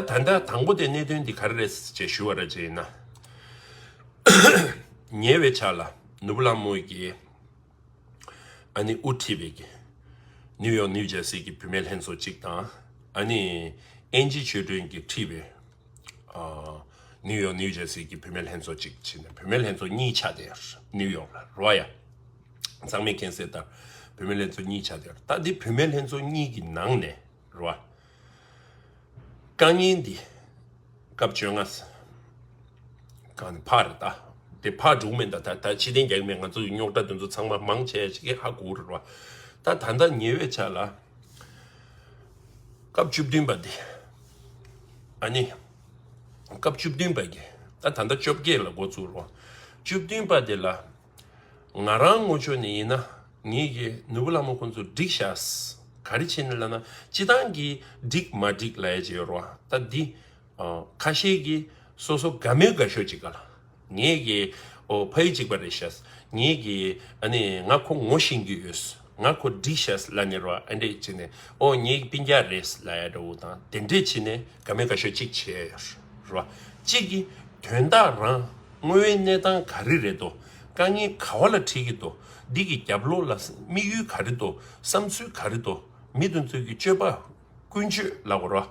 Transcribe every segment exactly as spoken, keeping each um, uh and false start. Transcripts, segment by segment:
ད་ལྟ་དང་པོ་དེ་གནད་དོན་འདི་ག་རེ་རེད་ཅེས་ཞུ་བ་ར་ཅེ་ཡིན་ན། ཉེ་བའི་ཆར་ལ་ནོར་བུ་ལྷ་མོ་གིས་ཨ་ནི་དབུ་ཁྲིད་པའི་གི་ནིའུ་ཡོག་ནིའུ་ཇར་སི་གི་བུད་མེད་ལྷན་ཚོགས་གཅིག་དང་། ཨ་ནི་ཨེན་ཇི་ཆོས་སྒྲོན་གྱིས་ཁྲིད་པའི་ཨ་ནིའུ་ཡོག་ནིའུ་ཇར་སི་གི་བུད་མེད་ལྷན་ཚོགས་གཅིག་བྱས་ནས་བུད་མེད་ལྷན་ཚོགས་གཉིས་ཆགས་བསྡད་ཡོད་རེད། ནིའུ་ཡོག་ལ་རེད་བ་ཡ། གཙང་མའི་མཁྱེན་གསལ་ལྟར་བུད་མེད་ལྷན་ཚོགས་གཉིས་ཆགས་བསྡད་ཡོད་རེད། ད་འདི་བུད་མེད་ལྷན་ཚོགས་གཉིས་ཀྱི་ནང་ནས་རེད་བ། དཀའ་ངལ་འདི་སྐབས་བཅོ་ལྔ་གང་ནས་ཕར་རེད། ད་དེ་ཕར་འགྲོ་མིན་ད་ད་ད་ཕྱི་རྟེན་རྒྱག་མིན་ང་ཚོ་ཡི་རྙོག་དྲ་དེ་ཚོ་ཚང་མ་མང་ཆེ་ཞིག་གིས་ཧ་གོ་རེད་བ། ད་ད་ལྟ་ཉེ་བའི་ཆར་ལ་སྐབས་བཅུ་བདུན་པ་འདི་ཨ་ནི་སྐབས་བཅུ་བདུན་པ་གི་ད་ད་ལྟ་བཅོ་བརྒྱད་ལ་འགོ་བཙུགས་རེད་བ། བཅུ་བདུན་པ་འདི་ལ། ང་རང་ངོ་ཕྱོགས་ནས་ཡིན་ན་ངེད་ཀྱིས་ནོར་བུ་ལྷ་མོ་ཁོང་ཚོ་འགྲིག་ཤག་ག་རེ་བྱས་ནས་ལབ་ན་སྤྱི་བཏང་གི་འགྲིག་མ་འགྲིག་ལབ་ཡ་ཅིག་ཡོད་རེད་བ། ད་འདི་ཨ་ཁ་ཤས་ཀྱིས་སོ་སོ་དགའ་མོས་དགའ་ཤོས་ཅིག་ག་ལ་ངེད་ཀྱི་ཨོ་ཕ་ཡུལ་གཅིག་པ་རེད་ཤག་ངེད་ཀྱི་ཨ་ནི་ང་ཁོ་ངོ་ཤེས་ཀྱི་ཡོད། ང་ཁོ་འགྲིག་ཤག་ལབ་ནས་རེད་བ། ཨ་འདྲས་བྱས་ནས་ཨོ་ངེད་ཀྱི་སྤུན་ཀྱག་རེད་ལབ་ཡ་འདྲ་བོ་དང་དེ་འདྲས་བྱས་ནས་དགའ་མོས་དགའ་ཤོས་གཅིག་བྱས་ཡོད་རེད་བ། གཅིག་གིས་དོན་དག་རང་དངོས་ཡོད་གནས་སྟངས་ག་རེ་རེད་དོ། དཀའ་ངལ་ག་བ་ལ་འཕྲད་ཀྱི་འདུག་འདི་གི་རྒྱབ་ལོགས་ལ་དམིགས་ཡུལ་ག་རེ་འདུག་བསམ་ཚུལ་ག་རེ་འདུག་མི་དེ་ཚོའི་གི་སྤྱོད་པ་ཀུན་སྤྱོད་ལབ་དགོས་རེད་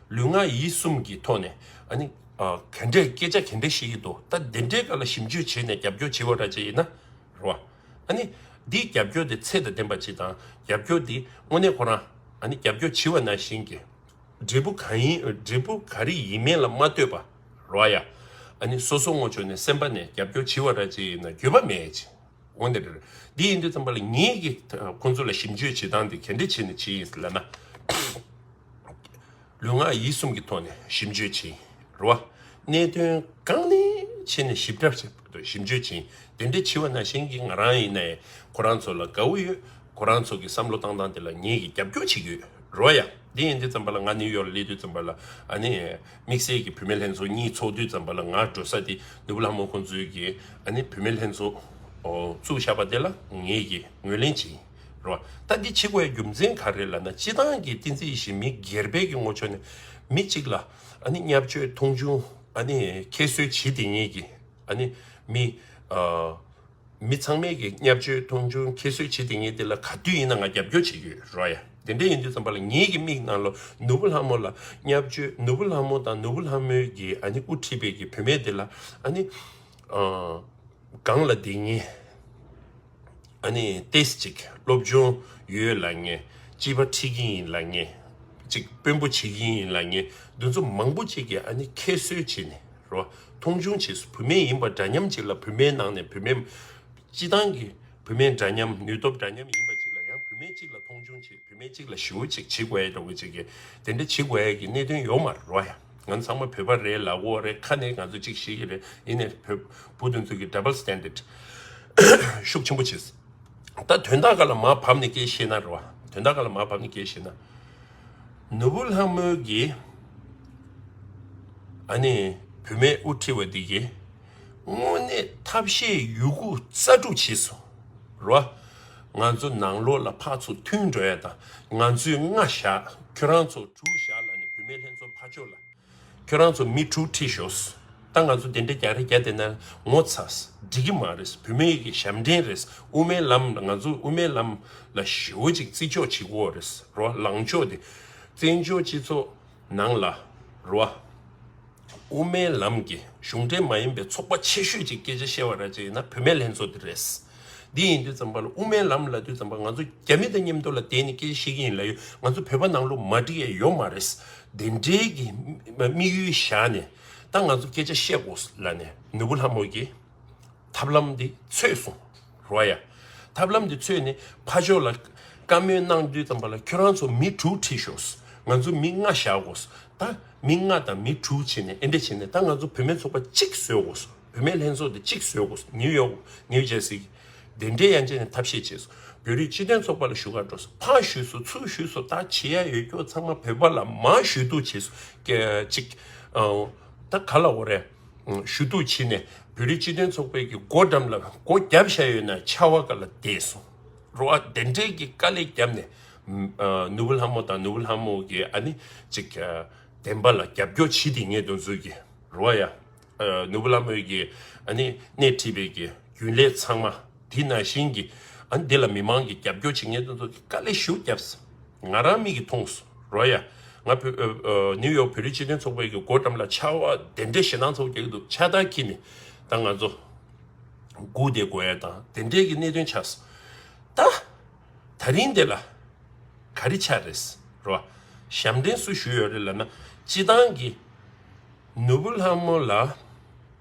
བ། ལུས་ངག་ཡིད་གསུམ་གྱི་ཐོག་ནས་ཨ་ནི་ཨ་ག་འདྲས་སྐད་ཆ་ག་འདྲས་བཤད་ཀྱི་འདུག་ད་དེ་འདྲའི་སྐོར་ལ་ཞིབ་འཇུག་བྱས་ནས་རྒྱབ་སྐྱོར་བྱེད་པ་འདྲ་ཅིག་ཡིན་ན་རེད་བ། ཨ་ནི་འདིའི་རྒྱབ་སྐྱོར་དེ་ཚད་དང་ལྡན་པ་ཅིག་དང་རྒྱབ་སྐྱོར་འདི་དངོས་གནས་ཁོ་རང་ཨ་ནི་རྒྱབ་སྐྱོར་བྱེད་པ་ནང་བཞིན་གྱི་འབྲས་བུ་གང་ཡིན་འབྲས་བུ་ག་རེ་ཡིན་མིན་ལ་མ་ལྟོས་པ་རེད་བ་ཡ། ཨ་ནི་སོ་སོ་ངོ་ཕྱོགས་ནས་སེམས་པ་ནས་རྒྱབ་སྐྱོར་བྱེད་པ་འདྲ་ཅིག་ཡིན་ན་འགྱོད་པ་མེད་ཅིག་འོ་འདི་རེད། འདི་ཡིན་དུས་ཙམ་པ་ལ་ངེད་ཀྱིས་ཁོང་ཚོ་ལ་ཞིབ་འཇུག་བྱེད་སྟངས་འདི་ག་འདྲ་བྱས་ནས་བྱས་ཡིན་ལབ་ན། ལུས་ངག་ཡིད་གསུམ་གྱི་ཐོག་ནས་ཞིབ་འཇུག་བྱས་རེད་བ། གནད་དོན་གང་ནས་བྱས་ནས་ཞིབ་ཕྲ་ཞིབ་འཇུག་བྱས་དེ་འདྲ་བྱས་པ་ནང་བཞིན་གྱི་ང་རང་ཡིན་ནའི་ཁོ་རང་ཚོ་ལ་དགའ་བོ་ཡོད། ཁོ་རང་ཚོ་གི་བསམ་བློ་བཏང་སྟངས་དེ་ལ་ངེད་ཀྱིས་རྒྱབ་སྐྱོར་བྱེད་ཀྱི་ཡོད་རེད་བ་ཡ། འདི་ཡིན་དུས་ཙམ་པ་ལ་ང་ནིའུ་ཡོག་ལ་སླེབས་དུས་ཙམ་པ་ལ་ཨ་ནི་དམིགས་བསལ་གྱི་བུད་མེད་ལྷན་ཚོགས་གཉིས་ཚོགས་དུས་ཙམ་པ་ལ་ང་འགྲོ་ས་དེ་ནོར་བུ་ལྷ་མོ་ཁོང་ཚོའི་གི་ཨ་ནི་བུད་མེད་ལྷན་ཚོགས་བཙུགས་བཞག་པ་དེ་ལ་ངེད་ཀྱིས་ངོས་ལེན་བྱས་ཡིན་རེད་བ། ད་འདི་བྱེད་དགོས་ཡ་རྒྱུ་མཚན་ག་རེ་ལབ་ན་སྤྱི་བཏང་གི་བསྟན་འཛིན་ཡེ་ཤེས་མི་སྒེར་པའི་གི་ངོ་ཕྱོགས་ནས་མི་གཅིག་ལ་ཨ་ནི་བརྙས་བཅོས་མཐོང་ཆུང་ཨ་ནི་ཁྱད་གསོད་བྱེད་དེ་ངེད་ཀྱི་ཨ་ནི་མི་ཨ། མི་ཚང་མས་ཀྱི་བརྙས་བཅོས་མཐོང་ཆུང་ཁྱད་གསོད་བྱེད་དེ་ངེད་དེ་ལ་ག་དུས་ཡིན་ན་ང་རྒྱབ་སྐྱོར་བྱེད་ཀྱི་ཡོད་རོ་ཡ། དེ་འདྲ་ཡིན་དུས་ཙམ་པ་ལ་ངེད་ཀྱི་མིག་ནང་ལ་ནོར་བུ་ལྷ་མོ་ལ་བརྙས་བཅོས་ནོར་བུ་ལྷ་མོ་དང་ནོར་བུ་ལྷ་མོའི་གི་ཨ་ནི་དབུ་ཁྲིད་པའི་གི་བུད་མེད་དེ་ལ་ཨ་ནི་ཨ་སྒང་ལ་བསྡད་མཁན་ཨ་ནི་ཏེས་ཅིག་སློབ་སྦྱོང་ཡོད་ལབ་མཁན་སྤྱི་པ་ཁྲིད་ཀྱི་ཡིན་ལབ་མཁན་ཅིག་དཔོན་པོ་བྱེད་ཀྱི་ཡིན་ལབ་མཁན་འདི་ཚོ་མང་པོ་ཅིག་གིས་ཨ་ནི་ཁྱད་གསོད་བྱས་ནས་རོ་མཐོང་ཆུང་བྱས་སོང་། བུད་མེད་ཡིན་པ་འདྲ་མཉམ་ཅིག་ལ་བུད་མེད་ནང་ནས་བུད་མེད། སྤྱི་བཏང་གི་བུད་མེད་འདྲ་མཉམ་ནུས་སྟོབས་འདྲ་མཉམ་ཡིན་པ་ཅིག་ལ་ཡང་བུད་མེད་གཅིག་ལ་མཐོང་ཆུང་བྱེད་བུད་མེད་གཅིག་ལ་ཞེ་པོ་ཅིག་བྱེད་དགོས་ཡ་འདྲ་བོ་ཅིག་གི་དེ་འདྲ་བྱེད་དགོས་ཡ་གི་གནད་དོན་ཡོད་མ་རེད་བ་ཡ། ང་ཚང་མ་བོད་པ་རེད་ལབ་ཀྱི་ཡོད་རེད། ཁ་ནས་ང་ཚོ་གཅིག་བཤད་ཀྱི་རེད། ཡིན་ནའི་བོད་བུ་དེ་ཚོ་གི་double standard ཤུགས་ཆེན་པོ་བྱེད། ད་དོན་དག་སྒང་ལ་མར་བབས་ནས་སྐད་བཤད་ན་རེད་བ། དོན་དག་སྒང་ལ་མར་བབས་ནས་སྐད་བཤད་ན། ནོར་བུ་ལྷ་མོ་གི་ཨ་ནི་བུད་མེད་དབུ་ཁྲིད་པ་འདི་གིས་དངོས་གནས་ཐབས་ཤེས་ཡོད་རྒུ་རྩལ་སྤྲུགས་བྱས་སོང་། རོ། ང་ཚོ་ནང་ལོགས་ལ་ཕར་ཚུར་མཐུན་འགྲོ་ཡ་དང་ང་ཚོས་ལྔ་བཞག་ཁྱོད་རང་ཚོ་དྲུག་བཞག་ལབ་ནས་བུད་མེད་ལྷན་ཚོགས་ཕར་ཕྱོགས་ལ་ཁྱོད་རང་ཚོ་མི་དྲུག་ཁྲིད་ཤོག་ད་ང་ཚོ་དེ་འདྲ་རྒྱག་རེས་རྒྱག་བསྡད་ན་ངོ་ཚ། འགྲིག་གི་མ་རེད། བུད་མེད་ཀྱི་ཞབས་འདྲེན་རེད། དབུ་མའི་ལམ་ང་ཚོ་དབུ་མའི་ལམ་ལ་ཞེ་པོ་ཅིག་བརྩི་འཇོག་བྱེད་དགོས་རེད། རོ། ལངས་ཕྱོགས་དེ་བཙན་བྱོལ་སྤྱི་ཚོགས་ནང་ལ་རོ། དབུ་མའི་ལམ་གྱི་གཞུང་འབྲེལ་མ་ཡིན་པའི་ཚོགས་པ་ཆེ་ཤོས་ཅིག་སྐད་ཆ་བཤད་པ་ར་ཅིག་ཡིན་ན་བུད་མེད་ལྷན་ཚོགས་དེ་རེད། འདི་ཡིན་དུས་ཙམ་པ་ལ་དབུ་མའི་ལམ་ལབ་དུས་ཙམ་པ་ང་ཚོ་རྒྱ་མི་དང་མཉམ་དུ་ལ་བསྡད་ནས་སྐད་ཆ་བཤད་ཀྱི་ཡིན་ལབ་ཡོད། ང་ཚོ་བོད་པ་ནང་ལོགས་མ་འགྲིག་ཡ་ཡོད་མ་རེད། དེ་འདྲའི་གི་དམིགས་ཡུལ་བཞག་ནས་ད་ང་ཚོ་སྐད་ཆ་བཤད་དགོས་ལབ་ནས་ནོར་བུ་ལྷ་མོ་གིས་ཐབས་ལམ་འདི་འཚོལ་སོང་། རོ་ཡ། ཐབས་ལམ་འདི་འཚོལ་ནས་ཕར་ཕྱོགས་ལ་བཀའ་མོལ་གནང་དུས་ཙམ་པ་ལ་ཁྱོད་རང་ཚོ་མི་དྲུག་ཁྲིད་ཤོག་ང་ཚོ་མི་ལྔ་བཞག་དགོས། ད་མི་ལྔ་དང་མི་དྲུག་བྱས་ནས་ཨེ་འདྲ་བྱས་ནས་ད་ང་ཚོ་བུད་མེད་ཚོགས་པ་གཅིག་བཟོ་དགོས། བུད་མེད་ལྷན་ཚོགས་དེ་གཅིག་བཟོ་དགོས། ནིའུ་ཡོག་ནིའུ་ཇར་སི་གི་དེ་འདྲའི་ཡན་ཆད་ནས་ཐབས་ཤེས་བྱས་སོང་། བོད་རིགས་སྤྱི་མཐུན་ཚོགས་པ་ལ་ཞུ་གར་འགྲོ་སོང་། ཕར་ཞུས་སོང་ཚུར་ཞུས་སོང་། ད་བྱེད་ཡ་ཡོད་རྒྱུ་ཚང་མ་བོད་པ་ལ་མར་ཞུ་གཏུག་བྱས་སོང་། སྐད་ཅིག་ཨ། ད་ག་ལབ་དགོས་རེད། ཞུ་གཏུག་བྱས་ནས་བོད་རིགས་སྤྱི་མཐུན་ཚོགས་པའི་གི་སྒོ་འགྲམ་ལ་སྒོ་བརྒྱབ་བཞག་ཡོད་ན་ཆར་པ་ག་ལ་བསྡད་སོང་། རོ། ཨ། དེ་འདྲའི་གི་དཀའ་ལས་བརྒྱབ་ནས་ཨ། ནོར་བུ་ལྷ་མོ་དང་ནོར་བུ་ལྷ་མོ་གི་ཨ་ནི་ཅིག་ཨ། བདེན་པ་ལ་རྒྱབ་སྐྱོར་བྱེད་དེ་ངས་དོན་ཚུལ་གྱི་རོ་ཡ། ཨ་ནུ་བུ་ལྷ་མོའི་གི་ཨ་ནི་སྣེ་ཁྲིད་པའི་གི་རྒྱུན་ལས་ཚང་མ་དེ་ནང་བཞིན་གྱི་ཨ་ནི་དེ་ལ་མི་མང་གི་རྒྱབ་སྐྱོར་བྱེད་ངས་དོན་ཚུལ་གྱི་དཀའ་ལས་ཞུ་རྒྱབ། ང་རང་མིག་གིས་མཐོང་སོང་རོ་ཡ། ང་བོད་ཨ་ཨ་ནིའུ་ཡོག་བོད་རིགས་སྤྱི་མཐུན་ཚོགས་པའི་གི་སྒོ་འགྲམ་ལ་ཆར་པ་དེ་འདྲའི་ཞེད་སྣང་ཚ་པོ་རྒྱག་གི་འདུག་ཆར་ཐག་ཁྱེར་ནས་ད་ང་ཚོ་སྒུག་བསྡད་དགོས་ཡ་དང་དེ་འདྲའི་གི་གནད་དོན་ཆགས་སོང་། ད་ད་རིང་དེ་ལ་ག་རེ་ཆགས་རེད་རོ། ཞབས་འདྲེན་སུ་ཞུས་ཡོད་རེད་ལབ་ན། སྤྱི་བཏང་གི་ནོར་བུ་ལྷ་མོ་ལ་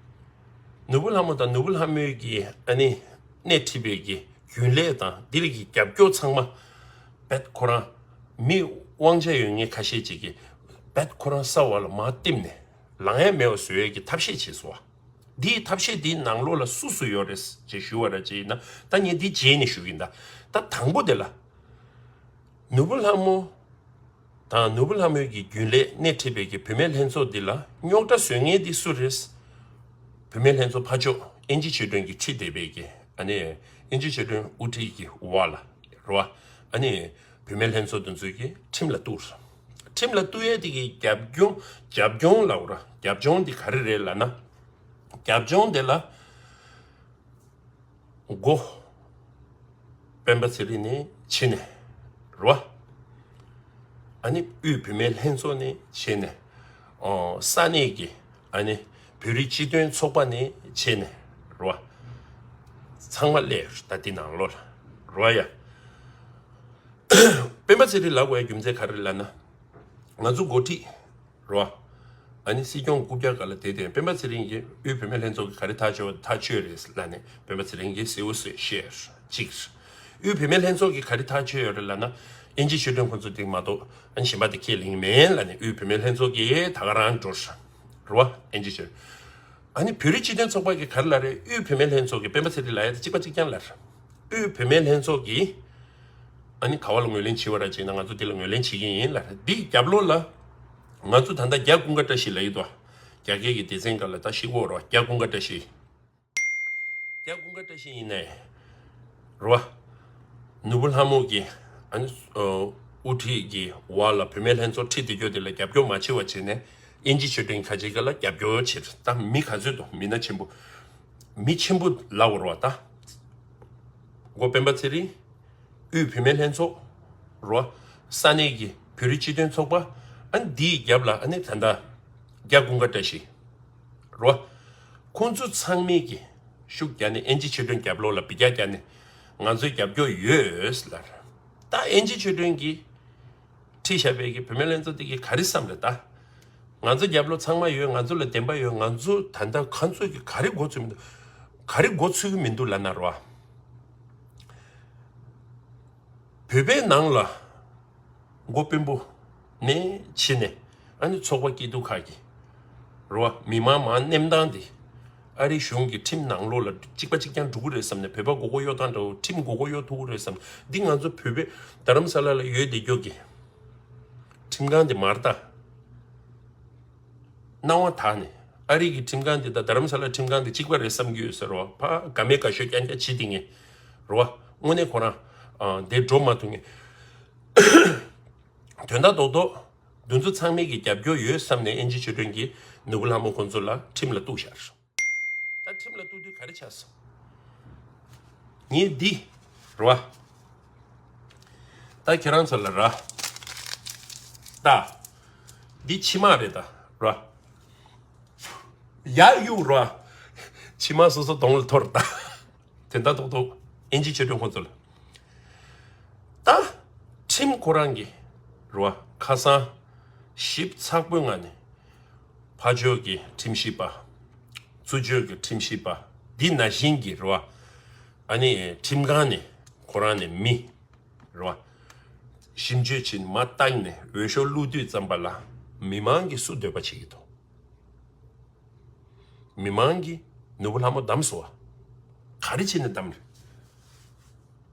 ནོར་བུ་ལྷ་མོ་དང་ནོར་བུ་ལྷ་མོའི་གི་ཨ་ནི་སྣེ་ཁྲིད་པའི་གི་རྒྱུན་ལས་དང་དེ་ལ་གི་རྒྱབ་སྐྱོར་ཚང་མ་བེད་ཁོ་རང་མི་དབང་ཆ་ཡོད་མཁན་ཁ་ཤས་ཅིག་གིས་བེད་ཁོ་རང་ས་འོག་ལ་མར་བསྟིམས་ནས་ལངས་ཡ་མེད་པ་བཟོ་ཡས་ཀྱི་ཐབས་ཤེས་བྱས་སོང་བ། འདིའི་ཐབས་ཤེས་འདིའི་ནང་ལོགས་ལ་སུ་སུ་ཡོད་རེད་ཅེས་ཞུ་བ་ར་ཅེ་ཡིན་ན། ད་ངས་འདི་རྗེས་ནས་ཞུ་གི་ཡིན། ད་ད་དང་པོ་དེ་ལ་ནོར་བུ་ལྷ་མོ་དང་ནོར་བུ་ལྷ་མོའི་གི་རྒྱུན་ལས་སྣེ་ཁྲིད་པའི་གི་བུད་མེད་ལྷན་ཚོགས་འདི་ལ་རྙོག་དྲ་བཟོ་མཁན་འདི་སུ་རེད། བུད་མེད་ལྷན་ཚོགས་ཕར་ཕྱོགས་ཨིན་ཇི་ཆོས་སྒྲོན་གྱིས་ཁྲིད་བསྡད་པའི་གི་ཨ་ནི་ཨིན་ཇི་ཆོས་སྒྲོན་དབུ་ཁྲིད་ཀྱི་འོག་ལ་རོ། ཨ་ནི་བུད་མེད་ལྷན་ཚོགས་འདི་ཚོས་ཀྱི་ཁྲིམས་ལ་གཏུགས། ཁྲིམས་ལ་གཏུགས་ཡས་དེ་གི་རྒྱབ་ལྗོངས་རྒྱབ་ལྗོངས་ལབ་ར། རྒྱབ་ལྗོངས་འདི་ག་རེ་རེད་ལབ་ན། རྒྱབ་ལྗོངས་དེ་ལ་མགོ་སྤེན་པ་ཚེ་རིང་ནས་བྱས་ནས་རོ། ཨ་ནི་དབུས་བུད་མེད་ལྷན་ཚོགས་ནས་བྱས་ནས་ཨོ་ས་གནས་ཀྱི་ཨ་ནི་བོད་རིགས་སྤྱི་མཐུན་ཚོགས་པ་ནས་བྱས་ནས་རོ། ཚང་མ་སླེབས་ད་འདི་ནང་ལོགས་ལ་རོ་ཡ། སྤེན་པ་ཚེ་རིང་ལབ་དགོས་ཡ་རྒྱུ་མཚན་ག་རེ་ལབ་ན། ང་ཚོ་འགོ་ཁྲིད་རོ། ཨ་ནི་སྲིད་སྐྱོང་རྐུབ་བཀྱག་སྒང་ལ་བསྡད་དེ་སྤེན་པ་ཚེ་རིང་གིས་དབུས་བུད་མེད་ལྷན་ཚོགས་ཀྱིས་ག་རེ་ཐག་གཅོད་ཐག་གཅོད་རེད་ལབ་ནས་སྤེན་པ་ཚེ་རིང་གིས་གསལ་བོ་གསལ་བཤད་གཅིག་དབུས་བུད་མེད་ལྷན་ཚོགས་ཀྱིས་ག་རེ་ཐག་གཅོད་ཡོད་རེད་ལབ་ན། ཨིན་ཇི་ཆོས་སྒྲོན་ཁོང་ཚོ་དེ་མ་གཏོགས་ཨ་ནི་གཞན་པ་དེ་ཁས་ལེན་གྱི་མེད་ལབ་ནས་དབུས་བུད་མེད་ལྷན་ཚོགས་ཀྱིས་ད་ག་རང་འགྲོ་རོ། ཨིན་ཇི་ཆོས། ཨ་ནི་བོད་རིགས་སྤྱི་མཐུན་ཚོགས་པ་གིས་ག་རེ་ལབ་རེད། དབུས་བུད་མེད་ལྷན་ཚོགས་ཀྱིས་སྤེན་པ་ཚེ་རིང་ལབ་ཡ་དེ་གཅིག་པ་གཅིག་རྐྱང་ལབ་རེད། དབུས་བུད་མེད་ལྷན་ཚོགས་ཀྱིས་ཨ་ནི་ག་བ་ལ་ངོས་ལེན་བྱེད་པ་ར་བྱེད་ན་ང་ཚོ་དེ་ལ་ངོས་ལེན་བྱེད་ཀྱི་ཡིན་ལབ་རེད། འདིའི་རྒྱབ་ལོགས་ལ་ང་ཚོ་ད་ལྟ་རྒྱ་ཀུན་དགའ་བཀྲ་ཤིས་ལབ་ཡོད་དོ། རྒྱ་སྐད་ཀྱི་སྡེ་ཚན་སྒང་ལ་ད་ཤེས་ཀྱི་ཡོད་རེད་བ། རྒྱ་ཀུན་དགའ་བཀྲ་ཤིས། རྒྱ་ཀུན་དགའ་བཀྲ་ཤིས་ཡིན་ནའི་རེད་བ། ནོར་བུ་ལྷ་མོ་གི་ཨ་ནི་ཨོ་དབུ་ཁྲིད་ཀྱི་འོག་ལ་བུད་མེད་ལྷན་ཚོགས་ཁྲིད་བསྡད་རྒྱུ་དེ་ལ་རྒྱབ་སྐྱོར་མ་བྱེད་པ་བྱས་ནས་ཨིན་ཇི་ཆོས་སྒྲོན་ཁ་ཆེ་ག་ལ་རྒྱབ་སྐྱོར་བྱེད། ད་མི་ག་ཚོད་དོ། མི་སྣ་ཆེན་པོ་མི་ཆེན་པོ་ལབ་དགོས་རེད་བ། ད་མགོ་སྤེན་པ་ཚེ་རིང་དབུས་བུད་མེད་ལྷན་ཚོགས་རོ། ས་གནས་ཀྱི་བོད་རིགས་སྤྱི་མཐུན་ཚོགས་པ། ཨ་ནི་འདིའི་རྒྱབ་ལ་ཨ་ནི་ད་ལྟ་རྒྱ་ཀུན་དགའ་བཀྲ་ཤིས་རོ། ཁོང་ཚོ་ཚང་མས་ཀྱི་ཤུགས་རྒྱག་ནས་ཨིན་ཇི་ཆོས་སྒྲོན་རྒྱབ་ལོགས་ལ་འབུད་རྒྱག་རྒྱག་ནས་ང་ཚོའི་རྒྱབ་སྐྱོར་ཡོད་ལབ། ད་ཨིན་ཇི་ཆོས་སྒྲོན་གྱིས་ཁྲིད་བཞག་པའི་གི་བུད་མེད་ལྷན་ཚོགས་དེ་གིས་ག་རེ་བསམ་རེད་ད། ང་ཚོ་རྒྱབ་ལོགས་ཚང་མ་ཡོད། ང་ཚོ་ལ་བདེན་པ་ཡོད། ང་ཚོ་ད་ལྟ་ཁ་ཚོད་ཀྱི་ག་རེ་མགོ་ཚོད་མི་འདུག་ག་རེ་མགོ་ཚོད་ཀྱི་མི་འདུག་ལབ་ན་རོ། བོད་པའི་ནང་ལ་མགོ་དཔོན་པོ་ནས་ཕྱི་ནས་ཨ་ནི་ཚོགས་པ་སྐྱིད་སྡུག་ཁག་གི་རོ། མི་མང་མང་གནས་སྟངས་འདི་ཨ་རིའི་གཞུང་གི་ཁྲིམས་ནང་ལོགས་ལ་གཅིག་པ་གཅིག་རྐྱང་འགྲོ་གི་རེད་བསམ་ནས། བོད་པ་མགོ་སྐོར་གཡོག་སྟངས་འདྲ་བོ། ཁྲིམས་མགོ་སྐོར་གཡོག་ཐུབ་ཀྱི་རེད་བསམ། འདི་ང་ཚོ་བོད་པའི་རྡ་རམ་ས་ལ་ལ་ཡོད་བསྡད་རྒྱུ་གི་ཁྲིམས་ཁང་འདི་མ་རེད་ད། སྣང་བ་དག་ནས་ཨ་རི་གི་ཁྲིམས་ཁང་འདི་དང་རྡ་རམ་ས་ལ་ཁྲིམས་ཁང་འདི་གཅིག་པ་རེད་བསམ་གྱི་ཡོད་ཟེར་རོ། ཕ་དགའ་མེད་དགའ་ཤོས་རྐྱང་རྐྱང་བྱེད་དེ་ངས་རོ། དངོས་གནས་ཁོ་རང་ཨ་འདིར་འགྲོ་མ་ཐུབ་ངས། དོན་དག་རྡོག་རྡོག་འདི་ཚོ་ཚང་མས་ཀྱི་རྒྱབ་སྐྱོར་ཡོད་བསམ་ནས་ཨིན་ཇི་ཆོས་སྒྲོན་གྱིས་ནོར་བུ་ལྷ་མོ་ཁོང་ཚོ་ལ་ཁྲིམས་ལ་གཏུགས་བཞག་ད་ཁྲིམས་ལ་གཏུགས་དུས་ག་རེ་ཆགས་སོང་། ངས་འདི་རོ། ད་ཁྱེད་རང་ཚོ་ལ་ར། ད་འདི་ཕྱི་མ་རེད་ད་རོ། ཡར་གཡུག་རོ། ཕྱི་མ་སོ་སོ་གདོང་ལ་འཐོར་ད། དེ་འདྲ་ཏོག་ཏོག་ཨིན་ཇི་ཆོས་སྒྲོན་ཁོང་ཚོ་ལ། ད་ཁྲིམས་ཁོ་རང་གི་རོ། ཁ་སང་ཞིབ་ཚགས་པོའི་ངང་ནས་ཕར་ཕྱོགས་ཀྱི་ཁྲིམས་ཞིབ་པ། ཚུར་ཕྱོགས་ཀྱི་ཁྲིམས་ཞིབ་པ། འདི་ནང་བཞིན་གྱི་རོ། ཨ་ནི་ཁྲིམས་ཁང་ནས་ཁོ་རང་ནས་མི་རོ། ཞིབ་དཔྱོད་བྱེད་མ་བཏང་ནས་འོས་ཤོག་བླུགས་དུས་ཙམ་པ་ལ་མི་མང་གིས་སུ་འདོད་པ་བྱེད་ཀྱི་འདུག་མི་མང་གིས་ནོར་བུ་ལྷ་མོ་བདམས་སོང་བ། ག་རེ་བྱས་ནས་བདམས་རེད།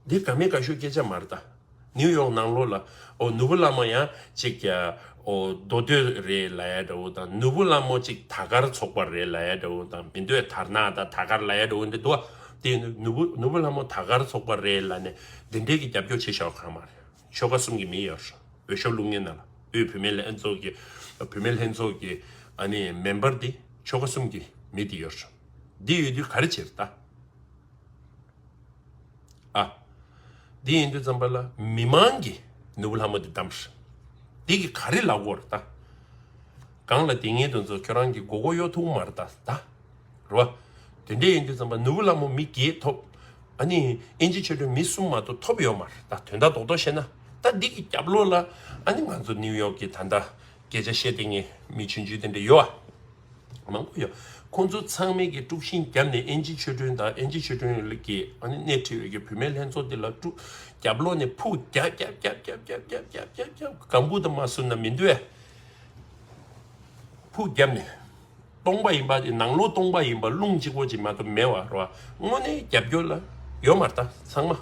འདི་དགའ་མེད་དགའ་ཤོས་སྐད་ཆ་མ་རེད་ད། ནིའུ་ཡོག་ནང་ལོགས་ལ་ཨོ་ནོར་བུ་ལྷ་མོ་ཡང་ཅིག་ཨོ་མདོ་སྟོད་རེད་ལབ་ཡ་འདྲ་བོ་དང་། ནོར་བུ་ལྷ་མོ་ཅིག་དར་དཀར་ཚོགས་པ་རེད་ལབ་ཡ་འདྲ་བོ་དང་། མི་འདོད་དར་ནག་དང་དར་དཀར་ལབ་ཡ་འདྲ་བོ་འདི་འདུག་བ། དེ་ནོར་བུ་ནོར་བུ་ལྷ་མོ་དར་དཀར་ཚོགས་པ་རེད་ལབ་ནས་འདི་འདྲའི་གི་རྒྱབ་སྐྱོར་བྱེད་བཞག་གང་མ་རེད། ཆོལ་ཁ་གསུམ་གྱི་མི་ཡོད་རེད། འོས་ཤོག་བླུག་མཁན་ནང་ལ་དབུས་བུད་མེད་ལྷན་ཚོགས་ཀྱི་ བུད་མེད་ལྷན་ཚོགས་ཀྱི་ཨ་ནི་མེམ་བར་འདི་ཆོལ་ཁ་གསུམ་གྱི་མི་འདི་ཡོད་རེད། འདི་ཡོད་དུས་ག་རེ་བྱེད་རེད་ད། ཨ། འདི་ཡིན་དུས་ཙམ་པ་ལ་མི་མང་གིས་ནོར་བུ་ལྷ་མོ་འདི་བདམས་རེད། འདི་གིས་ག་རེ་ལབ་དགོས་རེད་ད། གང་ལ་དེ་ངེས་དོན་ཚོ་ཁྱོད་རང་གི་མགོ་སྐོར་གཡོག་ཐུབ་མ་རེད་ད་ད། རེད་བ། དེ་འདྲ་ཡིན་དུས་ཙམ་པ་ནོར་བུ་ལྷ་མོ་མི་བརྒྱད་ཐོབ། ཨ་ནི་ཨིན་ཇི་ཆོས་སྒྲོན་མི་གསུམ་མ་གཏོགས་ཐོབ་ཡོད་མ་རེད་ད། དོན་དག་རྡོག་རྡོག་བཤད་ན་ད་འདི་གི་རྒྱབ་ལོགས་ལ་ཨ་ནི་ང་ཚོ་ནིའུ་ཡོག་གི་ད་ལྟ་སྐད་ཆ་བཤད་དེ་ངས་མི་ཆུང་ཆུང་དེ་འདྲ་ཡོད་ཨ། མང་པོ་ཡོད། ཁོང་ཚོ་ཚང་མས་ཀྱི་དཀྲུག་ཤིང་བརྒྱབ་ནས་ཨིན་ཇི་ཆོས་སྒྲོན་དང་ཨིན་ཇི་ཆོས་སྒྲོན་གྱི་ཨ་ནི་སྣེ་ཁྲིད་པའི་གི་བུད་མེད་ལྷན་ཚོགས་དེ་ལ་དཀྲུག་རྒྱབ་ལོགས་ནས་ཕུ་རྒྱབ་རྒྱབ་རྒྱབ་རྒྱབ་རྒྱབ་རྒྱབ་རྒྱབ་རྒྱབ་གམ་བུ་དང་མ་བཟུང་ན་མི་འདུག་ཨེ། ཕུ་རྒྱབ་ནས། སྟོང་པ་ཡིན་པ་དེ་ནང་ལོགས་སྟོང་པ་ཡིན་པ་རླུང་གཅིག་པོ་ཅིག་མ་གཏོགས་མེད་བ་རོ། དངོས་གནས་རྒྱབ་སྐྱོར་ལ་ཡོད་མ་རེད་ད་ཚང་མ།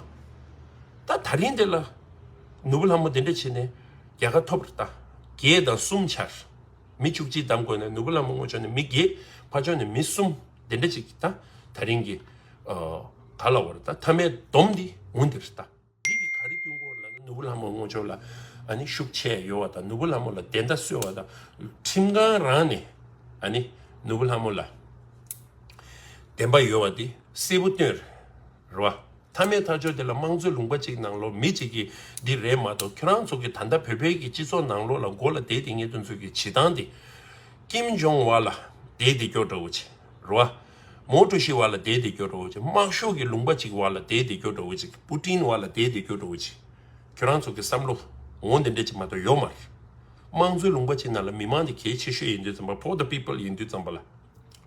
ད་ད་རིང་དེ་ལ་ནོར་བུ་ལྷ་མོ་དེ་འདྲ་བྱས་ནས་རྒྱལ་ཁ་ཐོབ་རེད་ད། བརྒྱད་དང་གསུམ་ཆར། མི་བཅུ་གཅིག་བདམས་དགོས་ནས་ནོར་བུ་ལྷ་མོ་ངོ་ཕྱོགས་ནས་མི་བརྒྱད། ཕར་ཕྱོགས་ནས་མི་གསུམ་དེ་འདྲ་ཅིག་ད་ད་རིང་གི་ཨ་ག་ལ་བ་རེད་ད། མཐའ་མའི་སྡོམ་འདི་འོང་འདི་རེད་ད། འདི་གི་ག་རེ་བསྟུན་དགོས་ལབ་ན་ནོར་བུ་ལྷ་མོ་ངོ་ཕྱོགས་ལ་ཨ་ནི་ཤུགས་ཆེ་ཡོད་བ་དང་ནོར་བུ་ལྷ་མོ་ལ་བདེན་མཐའ་གསོལ་བ་དང་ཁྲིམས་ཁང་རང་ནས་ཨ་ནི་ནོར་བུ་ལྷ་མོ་ལ་བདེན་པ་ཡོད་བ་འདི་གསལ་པོ་སྟོན་རེད་བ། མཐའ་མའི་ཐག་གཅོད་དེ་ལ་དམངས་གཙོའི་ལུང་པ་གཅིག་ནང་ལོགས་མི་གཅིག་གིས་འདི་རེད་མ་གཏོགས་ཁྱོད་རང་ཚོ་གི་ད་ལྟ་བོད་པའི་གི་སྤྱི་ཚོགས་ནང་ལོགས་ལ་མགོ་ལ་བསྡད་དེ་ངེས་དོན་ཚོ་གི་བྱེད་སྟངས་འདི་ཀིམ་ཇོང་བ་ལ་བསྡད་དེ་སྐྱོ་འདྲ་བོ་ཆེ། རེད་བ། མོ་ཀྲུའུ་ཞི་བ་ལ་བསྡད་དེ་སྐྱོ་འདྲ་བོ་ཅིག་དམག་ཤོག་གི་ལུང་པ་ཅིག་བ་ལ་བསྡད་དེ་སྐྱོ་འདྲ་བོ་ཅིག་པུ་ཏིན་བ་ལ་བསྡད་དེ་སྐྱོ་འདྲ་བོ་ཅིག་ཁྱོད་རང་ཚོ་གི་བསམ་བློ་འོང་དེ་འདྲ་ཅིག་མ་གཏོགས་ཡོད་མ་རེད། དམངས་གཙོའི་ལུང་པ་ཅིག་ནང་ལ་མི་མང་དེ་གལ་ཆེ་ཤོས་ཡིན་དུས་ཙམ་པ་for the people ཡིན་དུས་ཙམ་པ་ལ།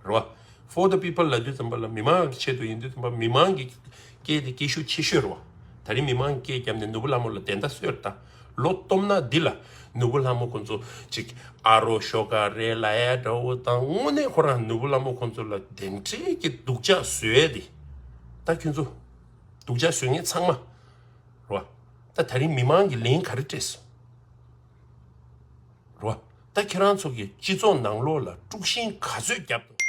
རེད་བ། For the people ལབ་དུས་ཙམ་པ་ལ་མི་མང་གི་ཆེད་དུ་ཡིན་དུས་ཙམ་པ་མི་མང་གི་སྐད་དེ་སྐད་ཤུགས་ཆེ་ཤོས་རེད་བ། ད་རིང་མི་མང་གི་སྐད་བརྒྱབ་ནས་ནོར་བུ་ལྷ་མོ་ལ་བདེན་མཐའ་གསོལ་ད། ལོ་སྟོང་ན་འདི་ལ་ནོར་བུ་ལྷ་མོ་ཁོང་ཚོ་ཅིག་ཨ་རོ་ཤོ་ཀ་རེད་ལ་ཡ་འདྲ་བོ་དང་དངོས་གནས་ཁོ་རང་ནོར་བུ་ལྷ་མོ་ཁོང་ཚོ་ལ་དེ་འདྲའི་གི་སྡུག་ཅག་བཟོས་ཏེ། ད་ཁྱོད་ཚོ་སྡུག་ཅག་བཟོས་མཁན་ཚང་མ་རེད་བ། ད་ད་རིང་མི་མང་གི་ལན་ག་རེ་སྤྲད་སོང་། རོ། ད་ཁྱེད་རང་ཚོ་གི་སྤྱི་ཚོགས་ནང་ལོགས་ལ་དཀྲུག་ཤིང་ག་ཚོད་བརྒྱབ་འདུག་